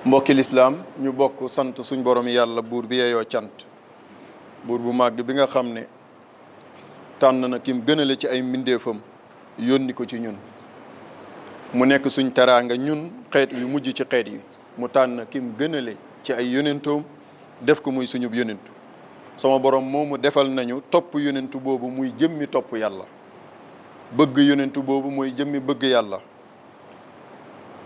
mbokki lislaam ñu bokk sant suñ borom yàlla buur bi yeyoo cant buur bu màgg bi nga xam ne tànn na kim gënale ci ay mbindeefam yónni ko ci ñun mu nekk suñ teraanga ñun xeet yu mujj ci xeet yi mu tànn kim gënale ci ay yonentoom def ko muy suñub yonentu sama borom moomu defal nañu topp yonentu boobu muy jëmmi topp yàlla bëgg yonentu boobu muy jëmmi bëgg yàlla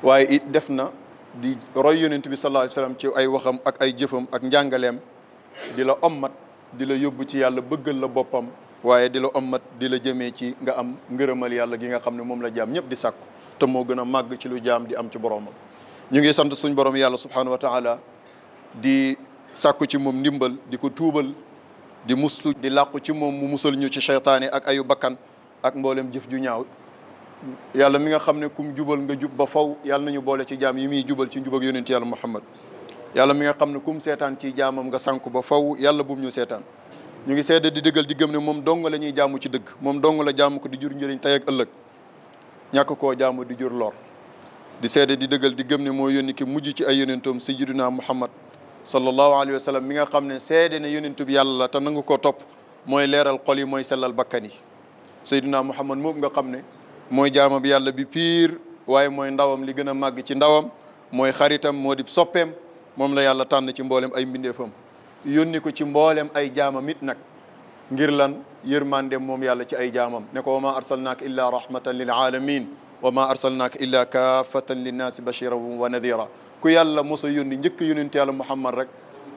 waaye it def na di roy yonent bi sallallahu alayhi wasallam ci ay waxam ak ay jëfam ak njàngaleem di la ommat di la yóbbu ci yàlla bëggal la boppam waaye di la ommat di la jëmee ci nga am ngërëmal yàlla gi nga xam ne moom la jaam ñëpp di sàkku te moo gën a màgg ci lu jaam di am ci boromam. ñu ngi sant suñ borom yàlla subhanahu wa taala di sàkku ci moom ndimbal di ko tuubal di mustu di làqu ci moom mu musal ñu ci seytaane ak ayu bakkan ak mboolem jëf ju ñaaw. yàlla mi nga xam ne kum jubal nga jub ba faw yàlla nañu boole ci jaam yi muy jubal ci njubag yonent yàlla Muhammad yàlla mi nga xam ne kum seetaan ci jaamam nga sànku ba faw yàlla bum ñu seetaan ñu ngi seede di dëggal di gëm ne moom dong la ñuy jaamu ci dëgg moom dong la jaamu ko di jur njëriñ tey ak ëllëg ñàkk koo jaamu di jur lor di seede di dëggal di gëm ne moo yónni ki mujj ci ay yonentoom sayyiduna Muhammad sallallahu alayhi wa sallam mi nga xam ne seede ne yonentu bi yàlla la te nangu koo topp mooy leeral xol yi mooy sellal bakkan yi sayyiduna Muhammad moom nga xam ne mooy jaama bi yàlla bi piir waaye mooy ndawam li gën a màgg ci ndawam mooy xaritam moo di soppeem moom la yàlla tànn ci mboolem ay mbindeefam yónni ko ci mboolem ay jaamam it nag ngir lan yërmandeem moom yàlla ci ay jaamam ne ko wa ma arsalnaaka illa rahmatan lil alamin wa ma arsalnaaka illa kaafatan linnaasi bashiran wa nadira ku yàlla mos a yónni njëkk yonent yàlla Muhammad rek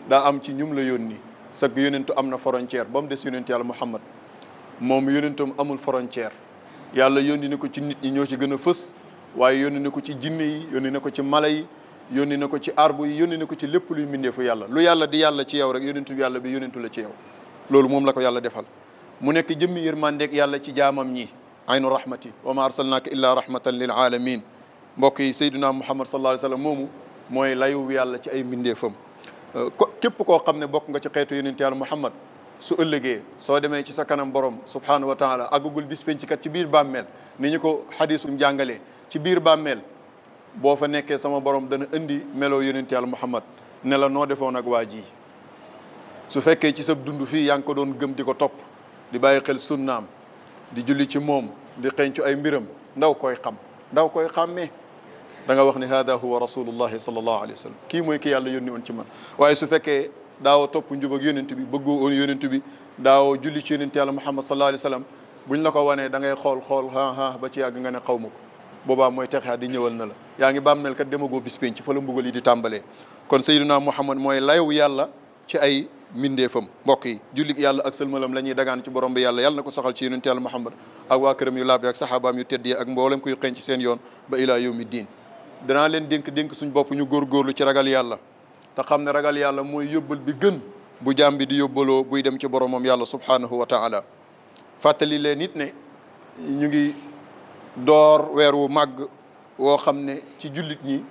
daa am ci ñum la yónni sag yonentu am na frontière ba mu des yonent yàlla Muhammad moom yonentum amul frontière yàlla yónni na ko ci nit ñi ñoo ci gën a fës waaye yónni na ko ci jinne yi yónni na ko ci mala yi yónni na ko ci arbu yi yónni na ko ci lépp luy mbindeefu yàlla lu yàlla di yàlla ci yow rek yonentu yàlla bi yonentu la ci yow loolu moom la ko yàlla defal mu nekk jëmmi yërmandeeg yàlla ci jaamam ñi aynu rahmati wa ma arsalnaaka illa rahmatan lil alamin mbokk yi sayyiduna Muhammad sallallahu alayhi wa sallam moomu mooy layu yàlla ci ay mbindeefam képp koo xam ne bokk nga ci xeetu yonent yàlla Muhammad su ëllëgee soo demee ci sa kanam borom subhanahu wa taala àggagul bis penc kat ci biir bàmmeel ni ñu ko xadiisum jàngalee ci biir bàmmeel boo fa nekkee sama borom dana indi meloo yonent yàlla Muhammad ne la noo defoon ak waa ji su fekkee ci sa dund fii yaa ngi ko doon gëm di ko topp di bàyyi xel sunnaam di julli ci moom di xencu ay mbiram ndaw koy xam ndaw koy xàmmee da nga wax ne hada huwa rasulullahi sallallahu alayhi wa sallam kii mooy ki yàlla yónni woon ci man waaye su fekkee daawoo topp njub ak yonent bi bëggoo woon yonent bi daawoo julli ci yonent yàlla Muhammad sallallahu alayhi wa sallam buñ la ko wanee da ngay xool ba ci yàgg nga ne xaw ma ko boobaa mooy texea di ñëwal na la yaa ngi bàmmeel kat demagoo bis penc fa la mbugal yi di tàmbalee kon sayyiduna Muhammad mooy layow yàlla ci ay mindeefam mbokk yi julli yàlla ak sëlmalam la ñuy dagaan ci borom bi yàlla na ko saxal ci yonent yàlla Muhammad ak waa këram yu laab ak saxaabaam yu tedd yi ak mboolem kuy xeeñ ci seen yoon ba ilaa yawmi diin danaa leen dénk suñ bopp ñu góorgóorlu ci ragal yàlla te xam ne ragal yàlla mooy yóbbal bi gën bu jaam bi di yóbbaloo buy dem ci boromam yàlla subhanahu wa taala fàttali leen nit ne ñu ngi door weer wu màgg woo xam ne ci jullit ñi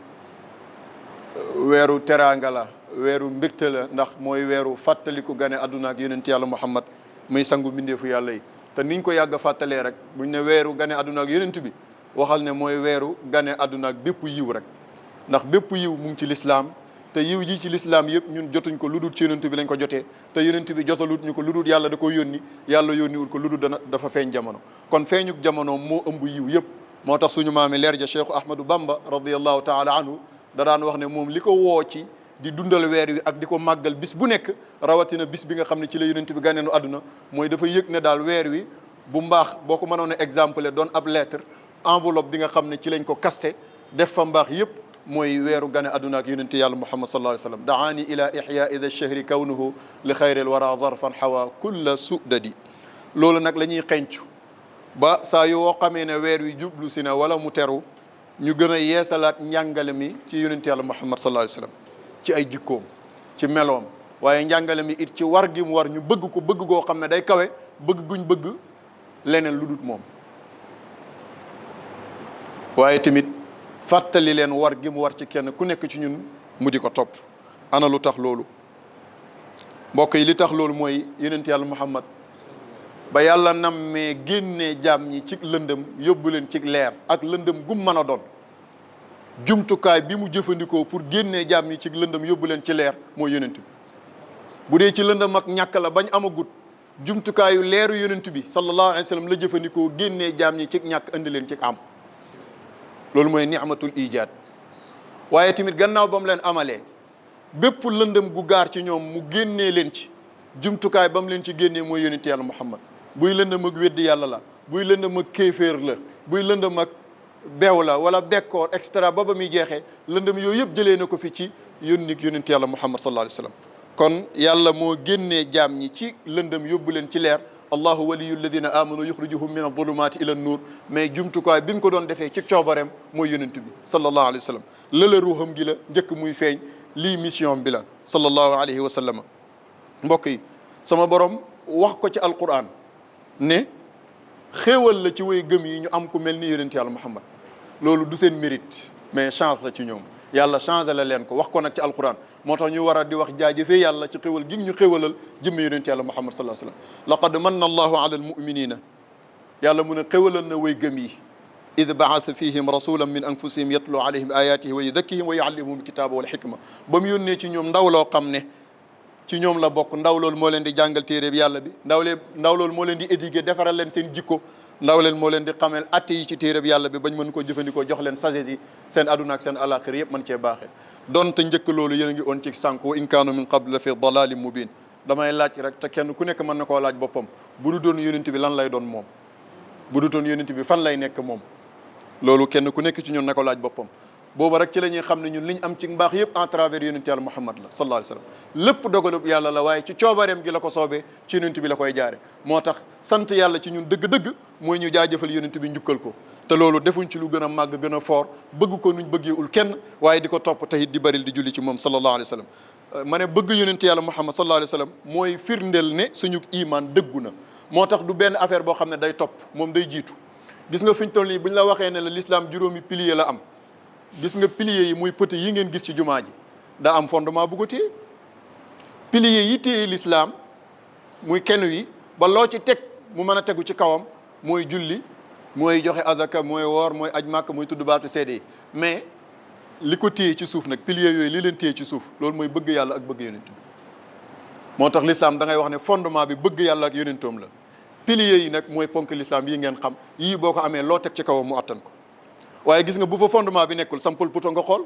weeru teraanga la weeru mbégte la ndax mooy weeru fàttaliku gane àdduna ak yonent yàlla Muhammad muy sangu mbindeefu yàlla yi te niñ ko yàgg a fàttalee rek buñ ne weeru gane àdduna ak yonent bi waxal ne mooy weeru gane àdduna ak bépp yiw rek ndax bépp yiw mu ngi ci lislaam te yiw ji ci lislaam yëpp ñun jotuñ ko lu dul ci yonent bi lañ ko jotee te yonent bi jotalut ñu ko lu dul yàlla da ko yónni yàlla yónniwul ko lu dul dafa feeñ jamono kon feeñuk jamono moo ëmb yiw yëpp moo tax suñu maami leer ja Cheikh Ahmadou Bamba radiyallahu taala anhu da daan wax ne moom li ko woo ci di dundal weer wi ak di ko màggal bis bu nekk rawatina bis bi nga xam ne ci la yonent bi gànneenu àdduna mooy dafa yëg ne daal weer wi bu mbaax boo ko mënoon a exempler doon ab lettre enveloppe bi nga xam ne ci lañ ko kaste def fa mbaax yëpp mooy weeru gane àdduna ak yonente yàlla Muhammad sallallahu alayhi wa sallam daani ila ihya ida chahri kawnuhu li xayril wara zarfan xawa kulla sudadi loolu nag la ñuy xencu ba saa yoo xamee ne weer wi jublu si na wala mu teru ñu gën a yeesalaat njàngale mi ci yonente yàlla Muhammad sallallahu alayhi wa sallam ci ay jikkoom ci meloom waaye njàngale mi it ci war gi mu war ñu bëgg ko bëgg goo xam ne day kawe bëgg guñ bëgg leneen lu dut moom waaye tamit fàttali leen war gi mu war ci kenn ku nekk ci ñun mu di ko topp ana lu tax loolu mbokk yi li tax loolu mooy yonent yàlla Muhammad ba yàlla nammee génnee jaam ñi ci lëndëm yóbbu leen ci leer ak lëndëm gum mën a doon jumtukaay bi mu jëfandikoo pour génnee jaam ñi ci lëndëm yóbbu leen ci leer mooy yonent bi. bu dee ci lëndëm ak ñàkk la bañ amagut jumtukaayu leeru yonent bi sallallahu alayhi wa sallam la jëfandikoo génnee jaam ñi ci ñàkk indi leen ci am. loolu mooy ni'matul ijaad. waaye tamit gannaaw ba mu leen amalee bépp lëndëm gu gaar ci ñoom mu génnee leen ci jumtukaay ba mu leen ci génnee mooy yonent yàlla Muhammad. buy lëndëm ak weddi yàlla la, buy lëndëm ak kéeféer la, buy lëndëm ak beew la wala bekkoor extra ba muy jeexee lëndëm yooyu yëpp jëlee na ko fi ci yónnik yonent yàlla Muhammad sallallahu alayhi wa sallam. kon yàlla moo génnee jaam ñi ci lëndëm yóbbu leen ci leer. allahu waliyu alladina amanu yuxrijuhum min adulumaati ila nuur. mais jumtukaay bi mu ko doon defee ci coobareem mooy yonent bi sallallahu alayhi wa sallam. lëla ruuxam gi la njëkk muy feeñ lii mission bi la sallallahu alayhi wa sallam. mbokk yi sama borom wax ko ci alquran ne xéewal la ci way gëm yi ñu am ku mel ni yonent yàlla Muhammad. loolu du seen mérite mais chance la ci ñoom yàlla changé la leen ko wax ko nag ci alquran moo tax ñu war a di wax jaajëfee yàlla ci xéwal gi ñu xéwalal jëmme yonent yàlla Muhammad sallallahu alayhi wa sallam. laqad manna allahu ala almuminina yàlla mu ne xéwalal na way gëm yi id baatha fihim rasulan min anfusihim yatlu alayhim ayatihi wa yudakkihim wa yuallimuhum alkitaba wal hikma. ba mu yónnee ci ñoom ndaw loo xam ne ci ñoom la bokk ndaw loolu moo leen di jàngal téere bi yàlla bi ndaw loolu moo leen di éduquer defaral leen seen jikko ndaw leen moo leen di xamel atte yi ci téere bi yàlla bi bañ mën koo jëfandikoo jox leen sagesse yi seen aduna ak seen alaxira yëpp mën cee baaxee. donte njëkk loolu yéen a ngi on ci sànq wa in kaanu min qabl la fi dalalin mubin. damay laaj rek te kenn ku nekk mën na koo laaj boppam bu du doon yonent bi lan lay doon moom bu du doon yonent bi fan lay nekk moom loolu kenn ku nekk ci ñun na ko laaj boppam. booba rek ci la ñuy xam ne ñun li ñu am ci mbaax yëpp en travers yonent yàlla Muhammad la sallallahu alayhi wa sallam. lépp dogalub yàlla la waaye ci coobareem gi la ko soobee ci yonent bi la koy jaare moo tax sant yàlla ci ñun dëgg-dëgg mooy ñu jaajëfal yonent bi njukkal ko te loolu defuñ ci lu gën a màgg gën a foor bëgg ko nuñ bëggeewul kenn waaye di ko topp tey di baril di julli ci moom sallallahu alayhi wa sallam. ma ne bëgg yonent yàlla Muhammad sallallahu alayhi wa sallam mooy firndeel ne suñu iman dëggu na moo tax du benn affaire boo xam ne day topp moom day jiitu. gis nga fi ñu toll nii bu ñu la waxee ne la l'islam juróomi pilier la am gis nga piliers yi muy petit yi ngeen gis ci jumaa ji daa am fondement bu ko téye piliers yi téye l'islam muy kenn yi ba loo ci teg mu mën a tegu ci kawam mooy julli mooy joxe azaka mooy woor mooy aj màkk mooy tudd baatu seede yi mais li ko téye ci suuf nag piliers yooyu li leen téye ci suuf loolu mooy bëgg yàlla ak bëgg yonent bi moo tax l'islam da ngay wax ne fondement bi bëgg yàlla ak yonentoom la piliers yi nag mooy ponk l'islam yi ngeen xam yii boo ko amee loo teg ci kawam mu attan ko waaye gis nga bu fa fondement bi nekkul sampal poto nga xool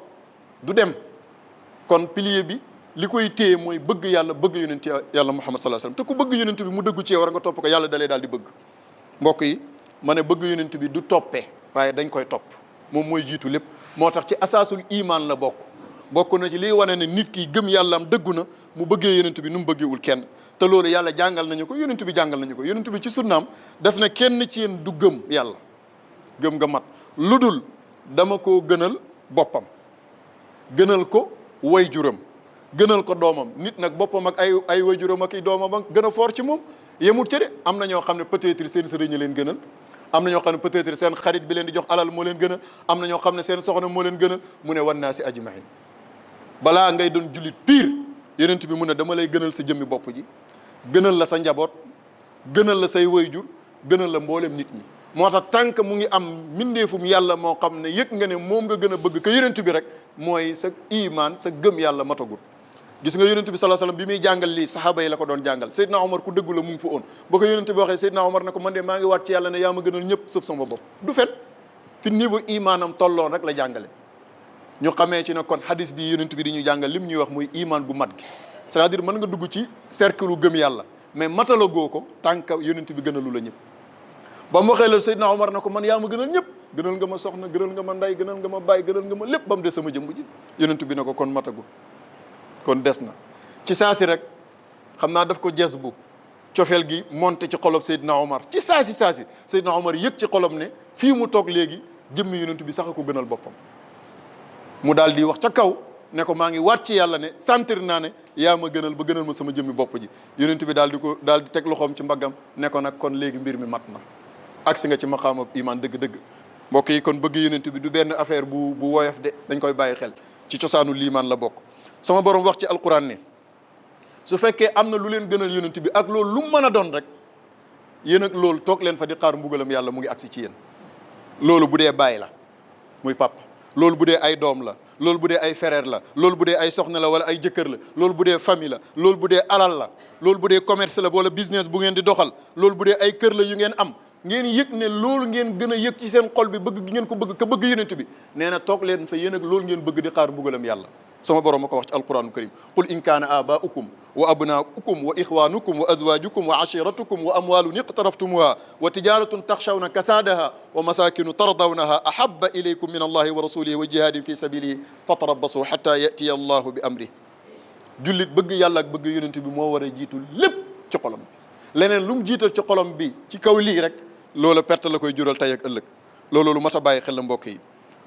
du dem kon pilier bi li koy téye mooy bëgg yàlla bëgg yonent yàlla Muhammad sallallahu alayhi wasallam te ku bëgg yonent bi mu dëggu ci yow war nga topp ko yàlla dalee daal di bëgg. mbokk yi ma ne bëgg yonent bi du toppee waaye dañ koy topp moom mooy jiitu lépp moo tax ci asaasul iman la bokk na ci liy wane ne nit ki gëm yàlla am dëggu na mu bëggee yonent bi nu mu bëggeewul kenn te loolu yàlla jàngal nañu ko yonent bi jàngal nañu ko yonent bi ci sunnaam def na kenn ci yéen du gëm yàlla gëm nga mat lu dul dama ko gënal boppam gënal ko way juram gënal ko doomam nit nag boppam ak ay way juram ak i doomam ak gën a foor ci moom yemut ci de am na ñoo xam ne peut-être seen sëriñ leen gënal am na ñoo xam ne peut-être seen xarit bi leen di jox alal moo leen gënal am na ñoo xam ne seen soxna moo leen gënal mu ne wan naa si ajmain balaa ngay doon jullit pire yonent bi mu ne dama lay gënal sa jëmmi bopp ji gënal la sa njaboot gënal la say way jur gënal la mboolem nit ñi moo tax tànk mu ngi am mbindeefum yàlla moo xam ne yëg nga ne moom nga gën a bëgg que yonent bi rek mooy sa iman sa gëm yàlla matagul gis nga yonent bi sallallahu alayhi wasallam bi muy jàngal lii saxaaba yi la ko doon jàngal Seydina Omar ku dëggu la mu ngi fa oon ba ko yonent bi waxee Seydina Omar ne ko man de maa ngi waat ci yàlla ne yaa ma gënal ñëpp sauf sama bopp du fen fi niveau imanam tolloon rek la jàngale ñu xamee ci ne kon hadis bi yonent bi di ñu jàngal lim ñuy wax muy iman gu mat gi c'est-à-dire mën nga dugg ci cercle u gëm yàlla mais matalagoo ko tànk yonent bi gënalu la ñëpp ba mu waxee la Seydina Omar na ko man yaa ma gënal ñëpp gënal nga ma soxna gënal nga ma nday gënal nga ma baay gënal nga ma lépp ba mu des sama jëmb ji yonent bi ne ko kon matagul kon des na ci saasi rek xam naa daf ko jes bu cofeel gi monté ci xolob Seydina Omar ci saasi Seydina Omar yëg ci xolom ne fii mu toog léegi jëmmi yonent bi sax ko gënal boppam mu daal di wax ca kaw ne ko maa ngi waat ci yàlla ne sentir naa ne yaa ma gënal ba gënal ma sama jëmmi bopp ji yonent bi daal di teg loxoom ci mbaggam ne ko nag kon léegi mbir mi mat na agsi nga ci maqaama iman dëgg-dëgg mbokk yi kon bëgg yonent bi du benn affaire bu woyof de dañ koy bàyyi xel ci cosaanu liimaan la bokk sama borom wax ci alquran ne su fekkee am na lu leen gënal yonent bi ak loolu lu mu mën a doon rek yéen ak loolu toog leen fa di xaar mbugalam yàlla mu ngi agsi ci yéen loolu bu dee bàyyi la muy papa loolu bu dee ay doom la, loolu bu dee ay frère la, loolu bu dee ay soxna la wala ay jëkkër la, loolu bu dee famille la, loolu bu dee alal la, loolu bu dee commerce la wala business bu ngeen di doxal, loolu bu dee ay kër la yu ngeen am, ngeen yëg ne loolu ngeen gën a yëg ci seen xol bi bëgg gi ngeen ko bëgg ka bëgg yonent bi nee na toog leen fa yéen ak loolu ngeen bëgg di xaar mbugalam yàlla. sama borom ma ko wax ci alquranu karim qul in kaana abaaukum wa abnaukum wa ixwanukum wa azwajukum wa ashiratukum wa amwalun iqtaraftumuha wa tijaratun taxshawna kasaadaha wa masakinu tardawnaha ahaba ilaykum min allahi wa rasulihi wa jihadin fi sabilihi fatarabbasu hatta yatiya allahu bi amri. jullit bëgg yàlla ak bëgg yonent bi moo war a jiitu lépp ci xolam bi. leneen lu mu jiital ci xolam bi ci kaw lii rek loola perte la koy jural tey ak ëllëg. loolu lu mat a bàyyi xel la mbokk yi.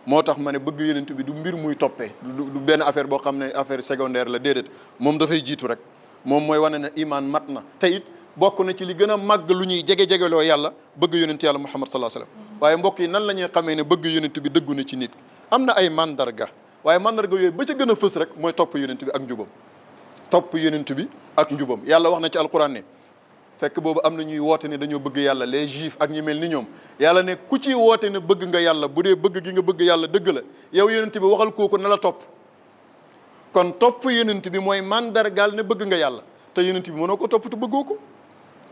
moo tax ma ne bëgg yonent bi du mbir muy toppee du benn affaire boo xam ne affaire secondaire la déedéet moom dafay jiitu rek moom mooy wane ne iman mat na te it bokk na ci li gën a màgg lu ñuy jege-jegeloo yàlla bëgg yonent yàlla Muhammad sallallahu alayhi wasallam. waaye mbokk yi nan la ñuy xamee ne bëgg yonent bi dëggu na ci nit am na ay mandarga waaye mandarga yooyu ba ca gën a fës rek mooy topp yonent bi ak njubam. topp yonent bi ak njubam yàlla wax na ci alquran ne fekk boobu am na ñuy woote ne dañoo bëgg yàlla les juifs ak ñu mel ni ñoom yàlla ne ku ci woote ne bëgg nga yàlla bu dee bëgg gi nga bëgg yàlla dëgg la yow yonent bi waxal kooku na la topp. kon topp yonent bi mooy mandargaal ne bëgg nga yàlla te yonent bi mënoo ko topp te bëggoo ko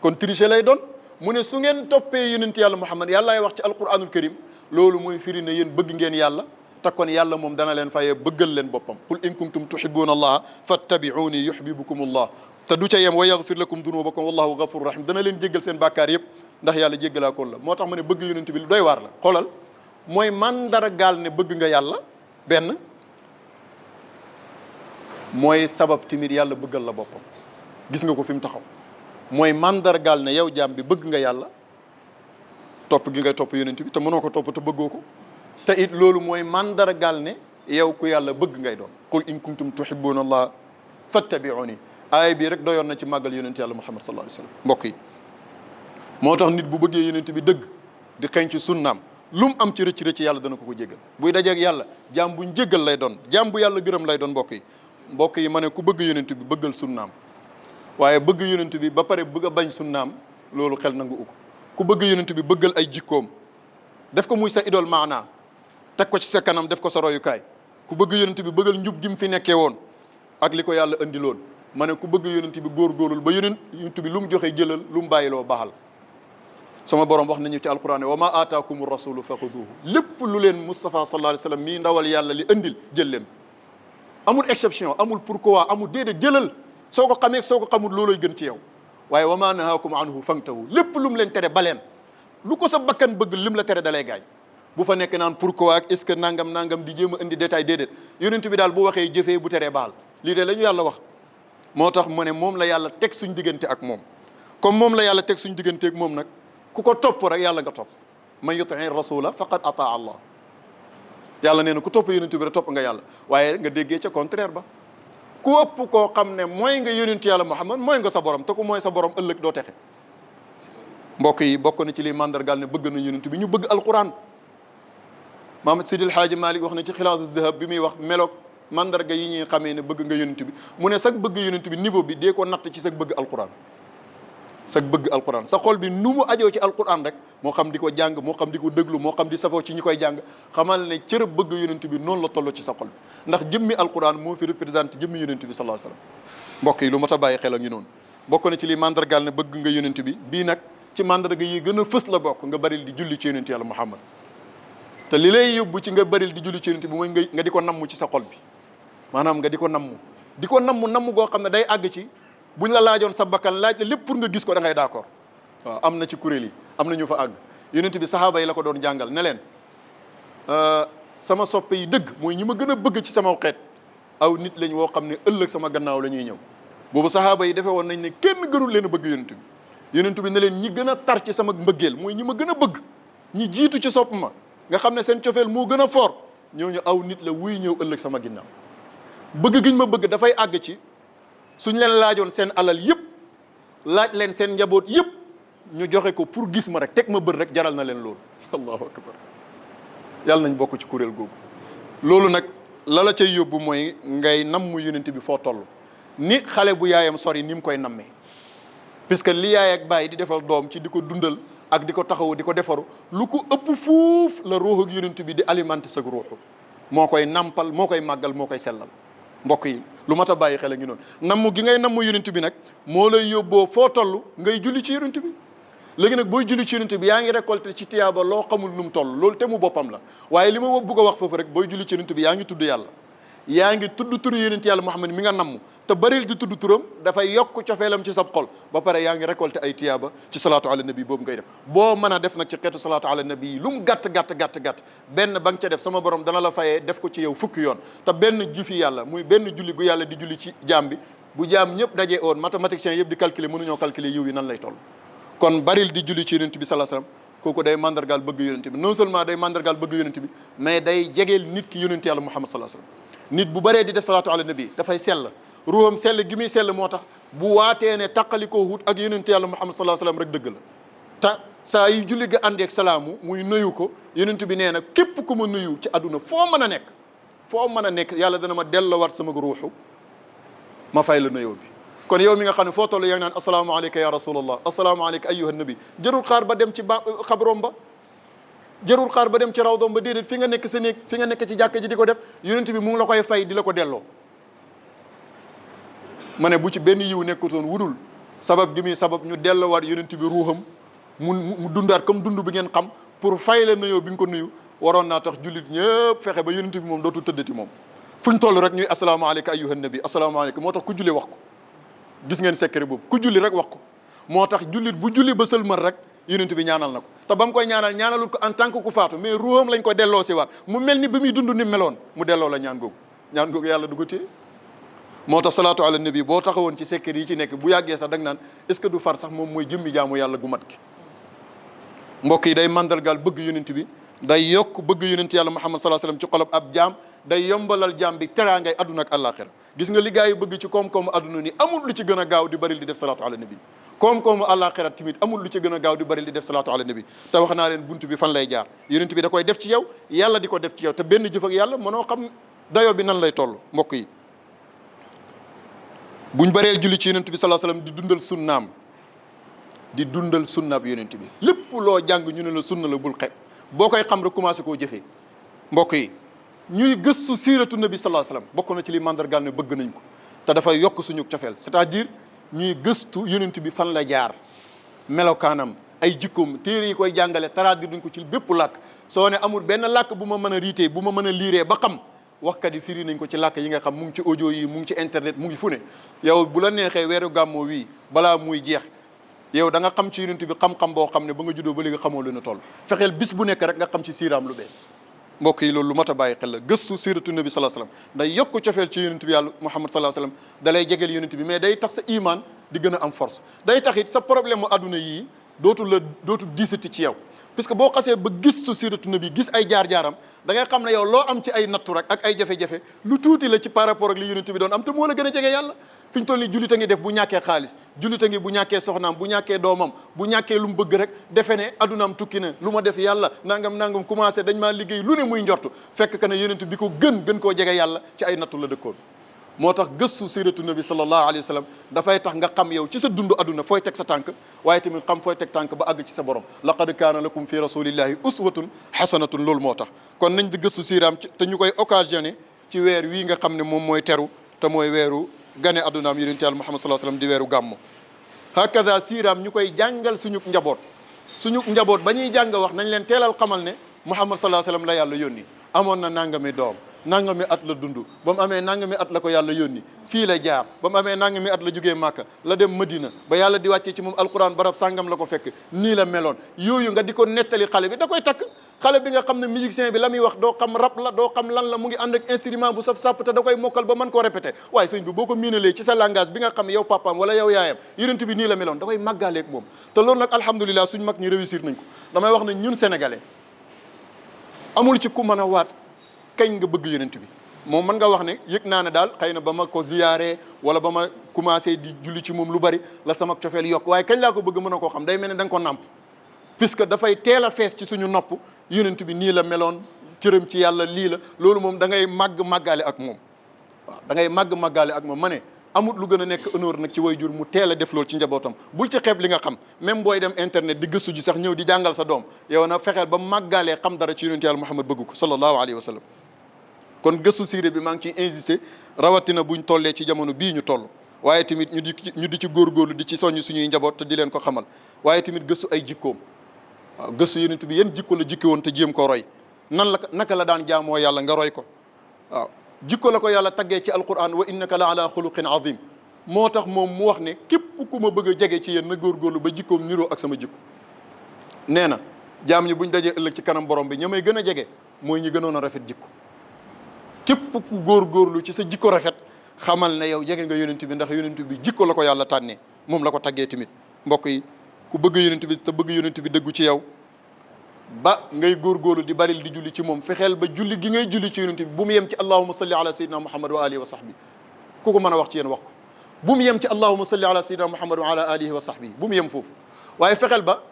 kon tricher lay doon mu ne su ngeen toppee yonent yàlla Muhammad yàllaay wax ci alquranul karim loolu mooy firi ne yéen bëgg ngeen yàlla te kon yàlla moom dana leen fayee bëggal leen boppam qul in kuntum tuhibbuna allaha fattabi'uni yuhibbukum allah te du ca yem wa yaghfir lakum dunubakum wallahu ghafurur rahim dana leen jéggal seen bàkkaar yëpp ndax yàlla jéggalaa kon la moo tax ma ne bëgg yonent bi lu doy waar la xoolal mooy mandargaal ne bëgg nga yàlla benn mooy sabab timit yàlla bëggal la boppam gis nga ko fi mu taxaw mooy mandargaal ne yow jaam bi bëgg nga yàlla topp gi ngay topp yonent bi te mënoo ko topp te bëggoo ko te it loolu mooy mandargaal ne yow ku yàlla bëgg ngay doon qul in kuntum tuhibbuna allah fattabi'uni aaya bii rek doyoon na ci màggal yonent yàlla Muhammad sallallahu alayhi wasallam mbokk yi moo tax nit bu bëggee yonent bi dëgg di xeeñ ci sunnaam lu mu am ci rëcc rëcc yàlla dana ko ko jéggal buy dajeeg yàlla jaam buñ jéggal lay doon jaam bu yàlla gërëm lay doon mbokk yi ma ne ku bëgg yonent bi bëggal sunnaam waaye bëgg yonent bi ba pare bëgg a bañ sunnaam loolu xel nangu uko ku bëgg yonent bi bëggal ay jikkoom def ko muy sa idole maanaa teg ko ci sa kanam def ko sa royukaay ku bëgg yonent bi bëggal njub gi mu fi nekkee woon ak li ko yàlla andiloon ma ne ku bëgg yonent bi góorgóorlul ba yonent bi lu mu joxe jëlal lu mu bàyyiloo baaxal sama borom wax nañu ci alquran wa ma aataakum rasulu faxuduhu lépp lu leen Moustapha sallallahu alayhi wasallam mii ndawal yàlla li andil jël leen amul exception amul pourquoi amul déedéet jëlal soo ko xamee soo ko xamul looloy gën ci yow waaye wa ma nahaakum anhu fantahu lépp lu mu leen tere baleen lu ko sa bakkan bëgg lim la tere dalay gaañ bu fa nekk naan pourquoi ak est-ce que nangam di jéem a indi détail déedéet yonent bi daal bu waxee jëfee bu teree baal lii de la ñu yàlla wax moo tax mu ne moom la yàlla teg suñ diggante ak moom comme moom la yàlla teg suñ diggante ak moom nag ku ko topp rek yàlla nga topp man yutii rasula faqad ataa allah yàlla nee na ku topp yonent bi rek topp nga yàlla waaye nga déggee ca contraire ba ku ëpp koo xam ne mooy nga yonent yàlla Muhammad mooy nga sa borom te ku mooy sa borom ëllëg doo texe mbokk yi bokk na ci liy mandargaal ne bëgg na yonent bi ñu bëgg alquran Mahamad Sidil Haaji Malik wax na ci xilaasu zahab bi muy wax meloog mandarga yi ñuy xamee ne bëgg nga yonent bi mu ne sag bëgg yonent bi niveau bi dee ko natt ci sag bëgg alquran sag bëgg alquran sa xol bi nu mu ajoo ci alquran rek moo xam di ko jàng moo xam di ko déglu moo xam di safoo ci ñi koy jàng xamal ne cërëb bëgg yonent bi noonu la toll ci sa xol bi ndax jëmmi alquran moo fi représenté jëmmi yonent bi sallallahu alayhi wasallam mbokk yi lu mat a bàyyi xel ak ñu noonu bokk na ci li mandargaal ne bëgg nga yonent bi bii nag ci mandarga yi gën a fës la bokk nga baril di julli ci yonent yàlla Muhammad te li lay yóbbu ci nga baril di julli ci yonent bi mooy nga di ko namm ci sa xol bi maanaam nga di ko namm goo xam ne day àgg ci buñ la laajoon sa bakkan laaj la lépp pour nga gis ko da ngay d'accord waaw am na ci kuréel yi am na ñu fa àgg yonent bi saxaaba yi la ko doon jàngal ne leen sama soppe yi dëgg mooy ñi ma gën a bëgg ci sama xeet aw nit lañ woo xam ne ëllëg sama gannaaw la ñuy ñëw boobu saxaaba yi defee woon nañ ne kenn gënul leen a bëgg yonent bi ne leen ñi gën a tar ci sama mbëggeel mooy ñi ma gën a bëgg ñi jiitu ci sopp ma nga xam ne seen cofeel moo gën a fort ñooñu aw nit la wuy ñëw ëllëg sama ginnaaw bëgg giñ ma bëgg dafay àgg ci suñ leen laajoon seen alal yëpp laaj leen seen njaboot yëpp ñu joxe ko pour gis ma rek teg ma bët rek jaral na leen loolu allahu akbar yàlla nañ bokk ci kuréel googu loolu nag la cay yóbbu mooy ngay namm yonent bi foo toll ni xale bu yaayam sori ni mu koy nammee puisque li yaay ak baay di defal doom ci di ko dundal ak di ko taxawu di ko defaru lu ko ëpp fuuf la ruux ak yonent bi di alimenter sa ruuxu moo koy nampal moo koy màggal moo koy sellal mbokk yi lu mat a bàyyi xel a ngi noonu namm gi ngay namm yonent bi nag moo lay yóbboo foo toll ngay julli ci yonent bi léegi nag booy julli ci yonent bi yaa ngi récolté ci tiyaaba loo xamul nu mu toll loolu te mu boppam la waaye li ma bëgg a wax foofu rek booy julli ci yonent bi yaa ngi tudd yàlla yaa ngi tudd turu yonent yàlla Muhammad mi nga namm te baril di tudd turam dafay yokk cofeelam ci sab xol ba pare yaa ngi récolté ay tiyaaba ci salaatu ala nabi boobu ngay def boo mën a def nag ci xeetu salaatu ala nabi yi lu mu gàtt gàtt benn ba nga ca def sama borom dana la fayee def ko ci yow fukki yoon te benn jëfi yàlla muy benn julli gu yàlla di julli ci jaam bi bu jaam ñëpp dajee woon mathématiciens yëpp di calculer mënuñoo calculer yiw yi nan lay toll kon baril di julli ci yonent bi sallallahu alayhi wasallam kooku day mandargaal bëgg yonent bi non seulement day mandargaal bëgg yonent bi mais day jegeel nit ki yonent yàlla Muhammad sallallahu alayhi wasallam nit bu baree di def salaatu ala nabi dafay sell ruuxam sell gi muy sell moo tax bu waatee ne taqalikoo wut ak yonent yàlla Muhammad sallallahu alayhi wasallam rek dëgg la te saa yu julli ga àndeek salaamu muy nuyu ko yonent bi nee na képp ku ma nuyu ci àdduna foo mën a nekk yàlla dana ma delloowaat sama ruuxu ma fay la nuyoo bi kon yow mi nga xam ne foo toll yaa ngi naan asalaamaaleyka ya rasulallah asalaamaaleyka ayyuha nabi jarul xaar ba dem ci xabroom ba jarul xaar ba dem ci rawdoom ba déedéet fi nga nekk sa néeg fi nga nekk ci jàkka ji di ko def yonent bi mu ngi la koy fay di la ko delloo ma ne bu ci benn yiw nekkutoon wudul sabab gi muy sabab ñu delloowaat yonent bi ruuxam mu dundaat comme dund bi ngeen xam pour fay la nuyoo bi nga ko nuyu waroon naa tax jullit ñëpp fexe ba yonent bi moom dootul tëddati moom fu ñu toll rek ñuy asalaamaaleyka ayyuha nabi asalaamaaleyka moo tax ku julli wax ko gis ngeen secret boobu ku julli rek wax ko moo tax jullit bu julli ba sëlmal rek yonent bi ñaanal na ko te ba mu koy ñaanalul ko en tant que ku faatu mais ruuxam lañ ko delloo si waat mu mel ni bi muy dund ni meloon mu delloo la ñaan googu yàlla du ko téye moo tax salaatu ala nabi boo taxawoon ci secret yi ci nekk bu yàggee sax da nga naan est-ce que du far sax moom mooy jëmmi jaamu yàlla gu mat gi mbokk yi day mandargaal bëgg yonent bi day yokk bëgg yonent yàlla Muhammad sallallahu alayhi wasallam ci xolob ab jaam day yombalal jaam bi teraangay adduna ak àllaaxira gis nga li gaa yi bëgg ci koom-koomu adduna ni amul lu ci gën a gaaw di bari di def salaatu ala nabi koom-koomu àllaaxira tamit amul lu ci gën a gaaw di bari di def salaatu ala nabi te wax naa leen buntu bi fan lay jaar yonent bi da koy def ci yow yàlla di ko def ci yow te benn jëf ak yàlla mënoo xam dayo bi nan lay toll mbokk yi buñ bareel julli ci yonent bi sallallahu alayhi wasallam di dundal sunnaab yonent bi lépp loo jàng ñu ne la sunna la bul xeeb boo koy xam rek commencé koo jëfee mbokk yi ñuy gëstu siiratu nabi sallallahu alayhi wasallam bokk na ci li mandargaal ne bëgg nañ ko te dafay yokk suñu cofeel c'est-à-dire ñuy gëstu yonent bi fan la jaar melokaanam ay jikkoom téere yi koy jàngale traduire duñ ko ci bépp làkk soo ne amul benn làkk bu ma mën a riitee bu ma mën a liiree ba xam waxkat yi firi nañ ko ci làkk yi nga xam mu ngi ci audio yi mu ngi ci internet mu ngi fu ne yow bu la neexee weeru gàmmoo wii balaa muy jeex yow da nga xam ci yonent bi xam-xam boo xam ne ba nga juddoo ba léegi xamoo lu na toll fexeel bis bu nekk rek nga xam ci siiraam lu bees mbokk yi loolu lu mat a bàyyi xel la gëstu siiratu nabi sallallahu alayhi wasallam day yokk cofeel ci yonent bi yàlla Muhammad sallallahu alayhi wasallam da lay jegeel yonent bi mais day tax sa iman di gën a am force day tax it sa problème mu adduna yii dootul diisati ci yow parce que boo xasee ba gistu siiratu nabi gis ay jaar-jaaram da ngay xam ne yow loo am ci ay nattu rek ak ay jafe-jafe lu tuuti la ci par rapport ak li yonent bi doon am te moo la gën a jege yàlla fi ñu toll nii jullit a ngi def bu ñàkkee xaalis jullit a ngi bu ñàkkee soxnaam bu ñàkkee doomam bu ñàkkee lu mu bëgg rek defe ne adunaam tukki ne lu ma def yàlla nangam commencé dañ maa liggéey lu ne muy njortu fekk que ne yonent bi ko gën koo jege yàlla ci ay nattu la dëkkoon moo tax gëstu siiratu nabi sallallahu alayhi wa sallam dafay tax nga xam yow ci sa dund aduna fooy teg sa tànk waaye tamit xam fooy teg tànk ba àgg ci sa borom laqad kaana lakum fi rasulillahi uswatun hasanatun loolu moo tax kon nañ di gëstu siiraam te ñu koy occasionné ci weer wii nga xam ne moom mooy teru te mooy weeru gane addunaam yonent Yàlla Muhammad sallallahu alayhi wa sallam di weeru gàmmu hakaza siiraam ñu koy jàngal suñu njaboot ba ñuy jàng wax nañ leen teelal xamal ne Muhammad sallallahu alayhi wa sallam la yàlla yónni amoon na nangami doom nangami at la dund ba mu amee nangami at la ko yàlla yónni fii la jaar ba mu amee nangami at la jógee Màkka la dem Madina ba yàlla di wàccee ci moom alquran barab sàngam la ko fekk nii la meloon yooyu nga di ko nettali xale bi da koy takk xale bi nga xam ne musicien bi la muy wax doo xam rap la doo xam lan la mu ngi ànd ak instrument bu saf sàpp te da koy mokkal ba mën koo répété waaye sëñ bi boo ko miinalee ci sa langage bi nga xam yow papaam wala yow yaayam yonent bi nii la meloon da koy màggaaleeg moom te loolu nag alhamdulilah suñ mag ñi réussir nañ ko damay wax ne ñun sénégalais amul ci ku mën a waat kañ nga bëgg yonent bi moom mën nga wax ne yëg naa ne daal xëy na ba ma ko ziyaare wala ba ma commencé di julli ci moom lu bari la sama cofeel yokk waaye kañ laa ko bëgg mën a koo xam day mel ne da nga ko nàmp puisque dafay teel a fees ci suñu nopp yonent bi nii la meloon cërëm ci yàlla lii la loolu moom da ngay màggaale ak moom waaw da ngay màggaale ak moom ma ne amut lu gën a nekk honneur nag ci waajur mu teel a def loolu ci njabootam bul ci xeeb li nga xam même booy dem internet di gëstu ji sax ñëw di jàngal sa doom yow na fexeel ba màggaalee xam dara ci yonent yàlla Muhammad bëgg ko sallallahu alayhi wa sallam kon gëstu siire bi maa ngi ciy insisté rawatina buñ tollee ci jamono bii ñu toll waaye tamit ñu di ci góorgóorlu di ci soññ suñuy njaboot te di leen ko xamal waaye tamit gëstu ay jikkoom waaw gëstu yonent bi yan jikko la jikki woon te jéem ko roy naka la daan jaamoo yàlla nga roy ko waaw jikko la ko yàlla taggee ci alquran wa innaka la ala xuluqin azim moo tax moom mu wax ne képp ku ma bëgg a jege ci yéen na góorgóorlu ba jikkoom niroo ak sama jikko nee na jaam ñi buñ dajee ëllëg ci kanam borom bi ña may gën a jege mooy ñi gënoon a rafet jikko képp ku góorgóorlu ci sa jikko rafet xamal ne yow jege nga yonent bi ndax yonent bi jikko la ko yàlla tànnee moom la ko taggee tamit mbokk yi ku bëgg yonent bi te bëgg yonent bi dëggu ci yow ba ngay góorgóorlu di baril di julli ci moom fexeel ba julli gi ngay julli ci yonent bi bu mu yem ci allahumma salli ala sayyidina muhammad wa alihi wa sahbi ku ko mën a wax ci yéen wax ko bu mu yem ci allahumma salli ala sayyidina muhammad wa ala alihi wa sahbi bu mu yem foofu waaye fexeel ba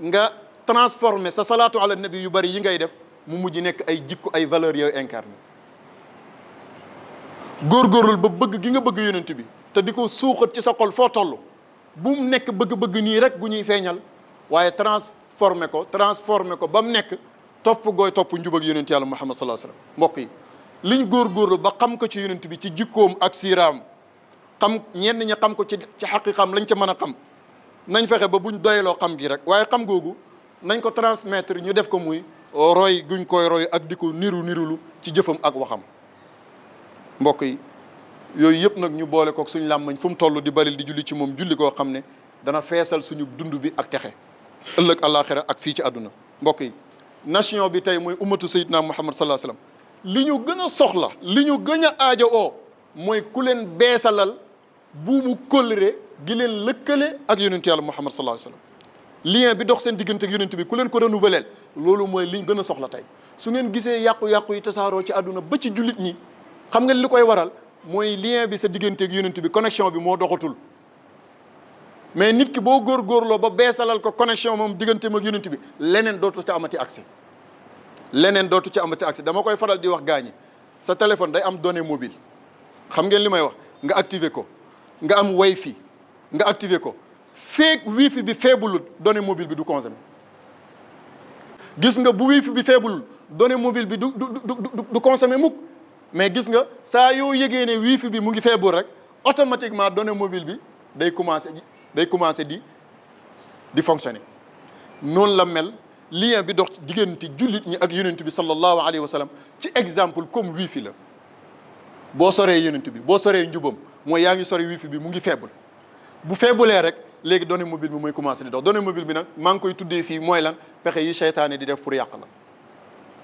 nga transformer sa salaatu ala nabi yu bari yi ngay def mu mujj nekk ay jikko ay valeurs yooyu incarné góorgóorlul ba bëgg gi nga bëgg yonent bi te di ko suuxat ci sa xol foo toll bu mu nekk bëgg-bëgg nii rek gu ñuy feeñal waaye transformé ko ba mu nekk topp gooy topp njubag yonent yàlla muhammad sallallahu alayhi wasallam mbokk yi liñ góorgóorlu ba xam ko ci yonent bi ci jikkoom ak siiraam xam ñenn ñi xam ko ci xaqiqam lañ ca mën a xam nañ fexe ba buñ doyloo xam gi rek waaye xam googu nañ ko transmettre ñu def ko muy roy guñ koy roy ak di ko nirulu ci jëfam ak waxam mbokk yi yooyu yëpp nag ñu boole kook suñ làmmañ fu mu toll di baril di julli ci moom julli koo xam ne dana feesal suñu dund bi ak texe ëllëg àllaaxira ak fii ci àdduna mbokk yi nation bi tey mooy ummatu sayyidina muhammad sallallahu alayhi wasallam li ñu gën a soxla li ñu gën a aajo oo mooy ku leen beesalal buumu kóllëre gi leen lëkkale ak yonent yàlla muhammad sallallahu alayhi wasallam lien bi dox seen diggante ak yonent bi ku leen ko renouveler loolu mooy liñ gën a soxla tey su ngeen gisee yàqu-yàqu yi tasaaroo ci àdduna ba ci jullit ñi xam nga li koy waral mooy lien bi sa diggante ak yonent bi connexion bi moo doxatul mais nit ki boo góorgóorloo ba beesalal ko connexion moom digganteem ak yonent bi leneen dootu ci amati accès dama koy faral di wax gaañi sa téléphone day am données mobile xam ngeen li may wax nga activer ko nga am wifi nga activer ko feek wifi bi feebulul données mobile bi du consommer gis nga bu wifi bi feebulul données mobile bi du consommer mukk mais gis nga saa yoo yëgee ne wifi bi mu ngi feebul rek automatiquement données mobile bi day commencer di fonctionner noonu la mel lien bi dox diggante jullit ñi ak yonent bi sallallahu alayhi wa sallam ci exemple comme wifi la boo soree yonent bi boo soree njubam mooy yaa ngi sori wifi bi mu ngi faible bu faibulee rek léegi données mobile bi mooy commencer di dox données mobile bi nag maa ngi koy tuddee fii mooy lan pexe yi seytaane di def pour yàq la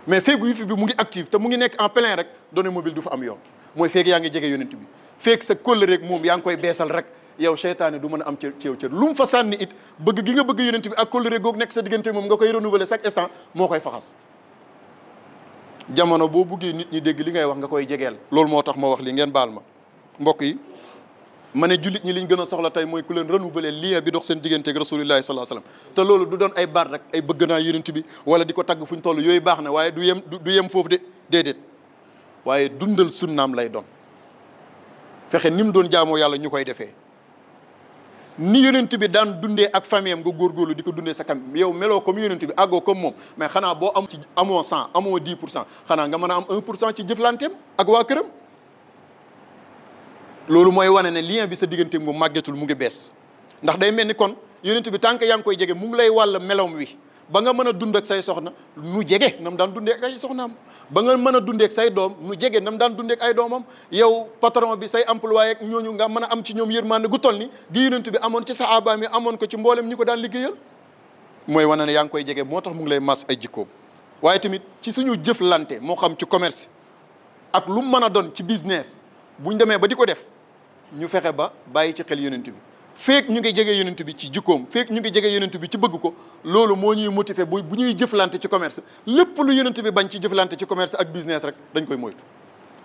mais feeg wifi bi mu ngi active te mu ngi nekk en plein rek données mobile du fa am yoon mooy feeg yaa ngi jege yonent bi feeg sa kóllëre rek moom yaa ngi koy beesal rek yow seytaane du mën a am ci yow cër lu mu fa sànni it bëgg gi nga bëgg yonent bi ak kóllëre googu nekk sa diggante moom nga koy renouveler chaque instant moo koy faxas jamono boo buggee nit ñi dégg li ngay wax nga koy jegeel loolu moo tax ma wax li ngeen baal ma mbokk yi ma ne jullit ñi liñ gën a soxla tey mooy ku leen renouveler lien bi dox seen diggante ak rasulillahi sallallahu alayhi wasallam te loolu du doon ay baat rek ay bëgg naa yonent bi wala di ko tagg fu ñu toll yooyu baax na waaye du yem foofu de déedéet waaye dundal sunnaam lay doon fexe ni mu doon jaamoo yàlla ñu koy defee ni yonent bi daan dundee ak famille am nga góorgóorlu di ko dundee sa kam yow meloo comme yonent bi àggoo comme moom mais xanaa boo am ci amoo 100 amoo 10% xanaa nga mën a am 1% ci jëflanteem ak waa këram loolu mooy wane ne lien bi sa digganteem moom màggetul mu ngi bees ndax day mel ni kon yonent bi tant que yaa ngi koy jege mu ngi lay wàll melom wi ba nga mën a dund ak say soxna nu jege nam daan dundee ak ay soxnaam ba nga mën a dundee ak say doom nu jege nam daan dundee ak ay doomam yow patron bi say employé ak ñooñu nga mën a am ci ñoom yërmande gu toll ni gi yonent bi amoon ci sahaaba mi amoon ko ci mboolem ñi ko daan liggéeyal mooy wane ne yaa ngi koy jege moo tax mu ngi lay mas ay jikkoom waaye tamit ci suñu jëflante moo xam ci commerce ak lu mu mën a doon ci business buñ demee ba di ko def ñu fexe ba bàyyi ci xel yonent bi feek ñu ngi jege yonent bi ci jikkoom feek ñu ngi jege yonent bi ci bëgg ko loolu moo ñuy motiver bu ñuy jëflante ci commerce lépp lu yonent bi bañ ci jëflante ci commerce ak business rek dañ koy moytu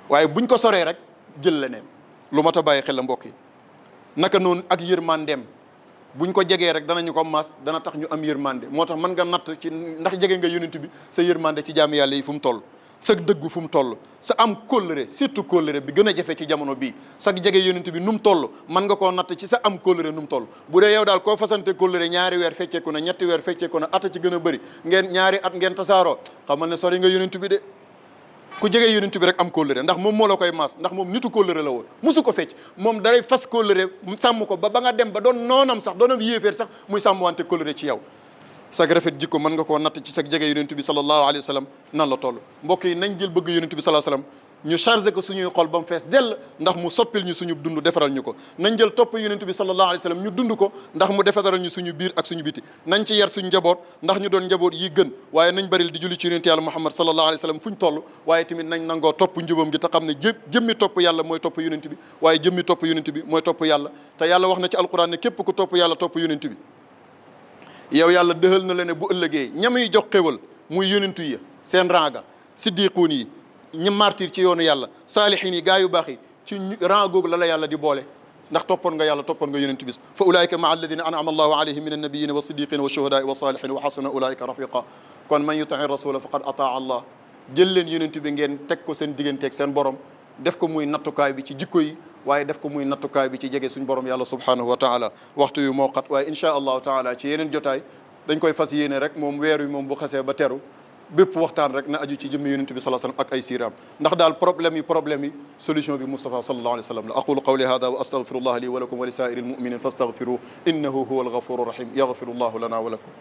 waaye buñ ko soree rek jël leneen lu mat a bàyyi xel la mbokk yi naka noonu ak yërmandeem buñ ko jegee rek danañu ko mas dana tax ñu am yërmande moo tax mën nga natt ci ndax jege nga yonent bi sa yërmande ci jaami yàlla yi fu mu toll sa dëggu fu mu toll sa am kóllëre surtout kóllëre bi gën a jafe ci jamono bii sa jege yonent bi nu mu toll mën nga koo natt ci sa am kóllëre nu mu toll bu dee yow daal koo fasante kóllëre ñaari weer fecceeku na ñetti weer fecceeku na ata ci gën a bëri ngeen ñaari at ngeen tasaaroo xamal ne sori nga yonent bi de ku jege yonent bi rek am kóllëre ndax moom moo la koy maas ndax moom nitu kóllëre la woon musu ko fecc moom dalay fas kóllëre sàmm ko ba nga dem ba doon noonam sax doonam yéeféer sax muy sàmm wante kóllëre ci yow sag rafet jikko mën nga koo natt ci sag jege yonent bi sallallahu alayhi wa sallam nan la toll mbokk yi nañ jël bëgg yonent bi sallallahu alayhi wa sallam ñu chargé ko suñuy xol ba mu fees dell ndax mu soppil ñu suñu dund defaral ñu ko nañ jël topp yonent bi sallallahu alayhi wa sallam ñu dund ko ndax mu defaral ñu suñu biir ak suñu biti nañ ci yar suñu njaboot ndax ñu doon njaboot yi gën waaye nañ baril di julli ci yonent yàlla Muhammad sallallahu alayhi wa sallam fu ñu toll waaye tamit nañ nangoo topp njubam gi te xam ne jëmmi topp yàlla mooy topp yonent bi waaye jëmmi topp yonent bi mooy topp yàlla te yàlla wax na ci alquran ne képp ku topp yàlla topp yonent bi yow yàlla dëxal na la ne bu ëllëgee ñamuy jox xéwal muy yonentu yi seen ranga siddiquun yi ñi martir ci yoonu yàlla saalihin yi gaa yu baax yi ci rang googu la yàlla di boole ndax toppoon nga yàlla toppoon nga yonent bis fa ulaika maa alladina an'ama allahu alayhim min annabiyina wa siddiqina wa shuhadaai wa salihin wa xasuna ulaika rafiqa kon man yutii rasula faqad ataa allah jël leen yonent bi ngeen teg ko seen digganteeg seen borom def ko muy nattukaay bi ci jikko yi waaye def ko muy nattukaay bi ci jege suñ borom yàlla subhanahu wa taala waxtu yu moo xat waaye inchaa allahu taala ci yeneen jotaay dañ koy fas yéene rek moom weer wi moom bu xasee ba teru bépp waxtaan rek na aju ci jëmmi yonent bi sallallahu alayhi wa sallam ak ay siiraam ndax daal problème yi solution bi Mustafa sallallahu alayhi wa sallam la aqulu qawli hada wa astaghfirullah li wa lakum wa li saa'iril mu'minin fastaghfiruhu innahu huwal ghafurur rahim yaghfirullahu lana wa lakum